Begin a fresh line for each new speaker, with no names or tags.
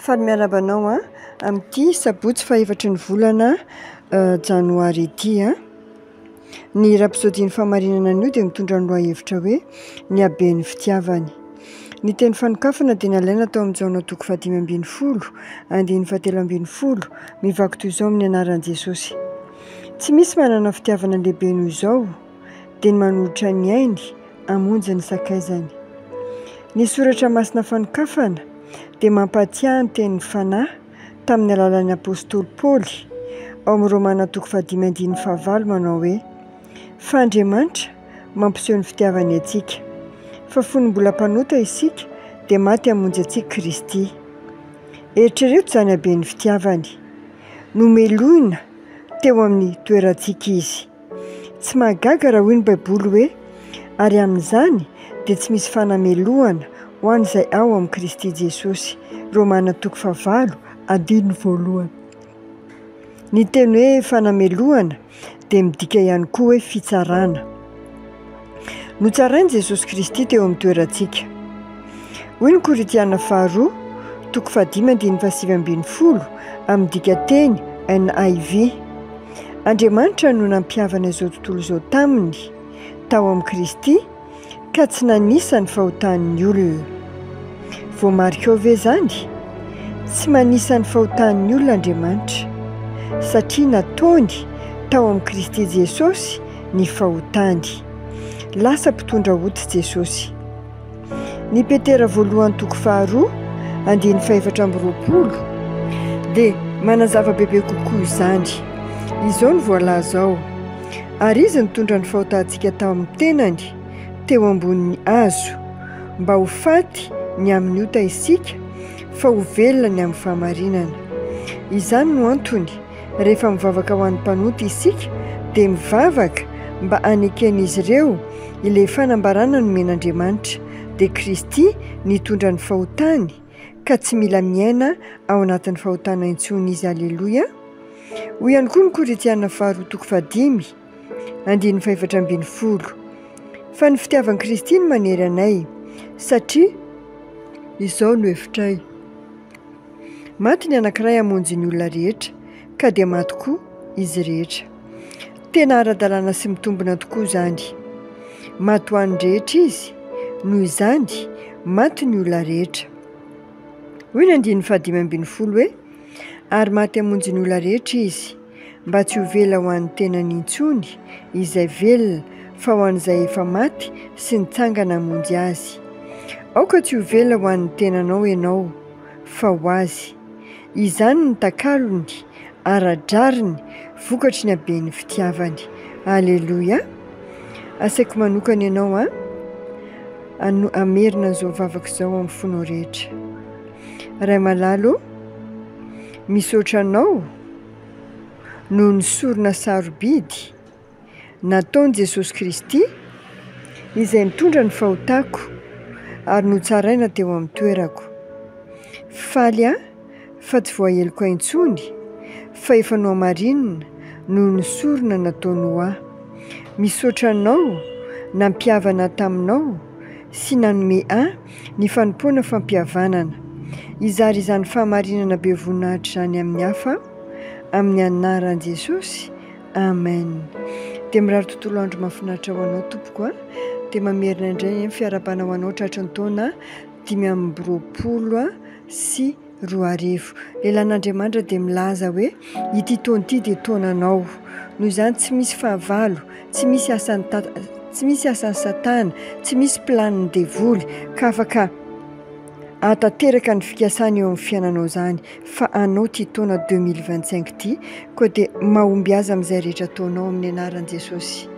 Faly miarahaba anao an, amin'ity sabotsy fahefatry ny volana janoary ity an. Ny rapsodin'ny fahamarinana anio dia mitondra ny lohahevitra hoe ny haben'ny fitiavany. Ny teny fanokafana dia nalaina tao amin'ny Jaona toko faha-15, andininy faha-13, mivaky toy izao amin'ny anaran'i Jesosy. Tsy misy manana fitiavana lehibe noho izao, dia ny manolotra ny ainy hamonjy ny sakaizany. Ny soratra masina fanokafana dia mampahatsiahy ny tenin'ny Fanahy tamin'ny alalan'ny apostoly Paoly ao amin'ny Romana toko fahadimy andininy fahavalo manao hoe, Fa Andriamanitra mampiseho ny fitiavany antsika, fa fony mbola mpanota isika dia maty hamonjy antsika Kristy. Eritrereto izany haben'ny fitiavany. Nomelohina teo amin'ny toerantsika Izy. Tsy mahagaga raha hoy ny Baiboly hoe, Ary amin'izany dia tsy misy fanamelohana ho an'izay ao amin'i Kristy Jesosy. Romana toko fahavalo, andininy voalohany. Ny teny hoe fanamelohana dia midika ihany koa hoe fitsarana. Notsarain'i Jesosy Kristy teo amin'ny toerantsika. Hoy ny Korintiana faharoa, toko fahadimy andininy fahasivy ambin'ny folo, amin'ny dikanteny NIV, Andriamanitra no nampihavana izao tontolo izao taminy, tao amin'i Kristy, ka tsy nanisa ny fahotan'ny olona. Voamarikao ve izany? Tsy manisa ny fahotan'ny olona Andriamanitra, satria nataony tao amin'i Kristy Jesosy ny fahotany. Lasa mpitondra ota Jesosy. Ny Petera voalohany toko faharoa, andininy fahefatra amby 20, dia manazava bebe kokoa izany. Izao no voalaza ao, Ary izy nitondra ny fahotantsika tao amin'ny tenany, teo ambonin'ny hazo, mba ho faty ny amin'ny ota isika, fa ho velona ny amin'ny fahamarinana. Izany no antony, rehefa mivavaka ho an'ny mpanota isika, dia mivavaka mba haneken'izy ireo ilay fanambarana nomen'Andriamanitra, dia Kristy nitondra ny fahotany, ka tsy mila miaina ao anatin'ny fahotana intsony izy. Aleloia! Hoy ihany koa ny Korintiana faharoa toko fahadimy, andininy fahefatra ambin'ny folo, Fa ny fitiavan'i Kristy no manery anay, satria izao no hevitray. Maty ny anankiray hamonjy ny olona rehetra, ka dia maty koa izy rehetra. Tena ara-dalàna sy mitombina tokoa izany. Maty ho an'ny rehetra izy, noho izany, maty ny olona rehetra. Hoy ny andininy faha-15 hoe, Ary maty hamonjy ny olona rehetra izy, mba tsy ho velona ho an'ny tenany intsony izay velona, fa ho an'izay efa maty sy nitsangana hamonjy azy. Aoka tsy ho velona ho an'ny tenanao ianao, fa ho azy. Izany ny takalony, ara-drariny, vokatry ny haben'ny fitiavany. Aleloia! Asaiko manokana ianao an, hamerina an'izao vavaka izao amin'ny fonao rehetra. Ray malala ô, misaotra anao noho ny sorona sarobidy nataon'i Jesosy Kristy izay nitondra ny fahotako ary notsaraina teo amin'ny toerako. Faly aho fa tsy voaheloka intsony fa efa nohamarinina noho ny sorona nataony ho ahy. Misaotra anao nampihavana taminao sy nanome ahy ny fanompoana fampihavanana. Hizara izany fahamarinana be voninahitra izany amin'ny hafa aho, amin'ny anaran'i Jesosy. Amen. Dia mirary tontolo andro mahafinaritra ho anao tompoko a. Dia mamerina indray ny fiarahabana ho anao tratry ny taona 2025. Lehilahin'Andriamanitra dia milaza hoe ity taona ity dia taonanao. Noho izany tsy misy fahavalo, tsy misy asan'ny ta- tsy misy asan'ny satana, tsy misy planin'ny devoly ka afaka hahatanteraka ny fikasany eo amin'ny fiainanao izany fa anao ity taona 2025 ity koa dia mahombiaza amin'izay rehetra ataonao amin'ny anaran'i Jesosy.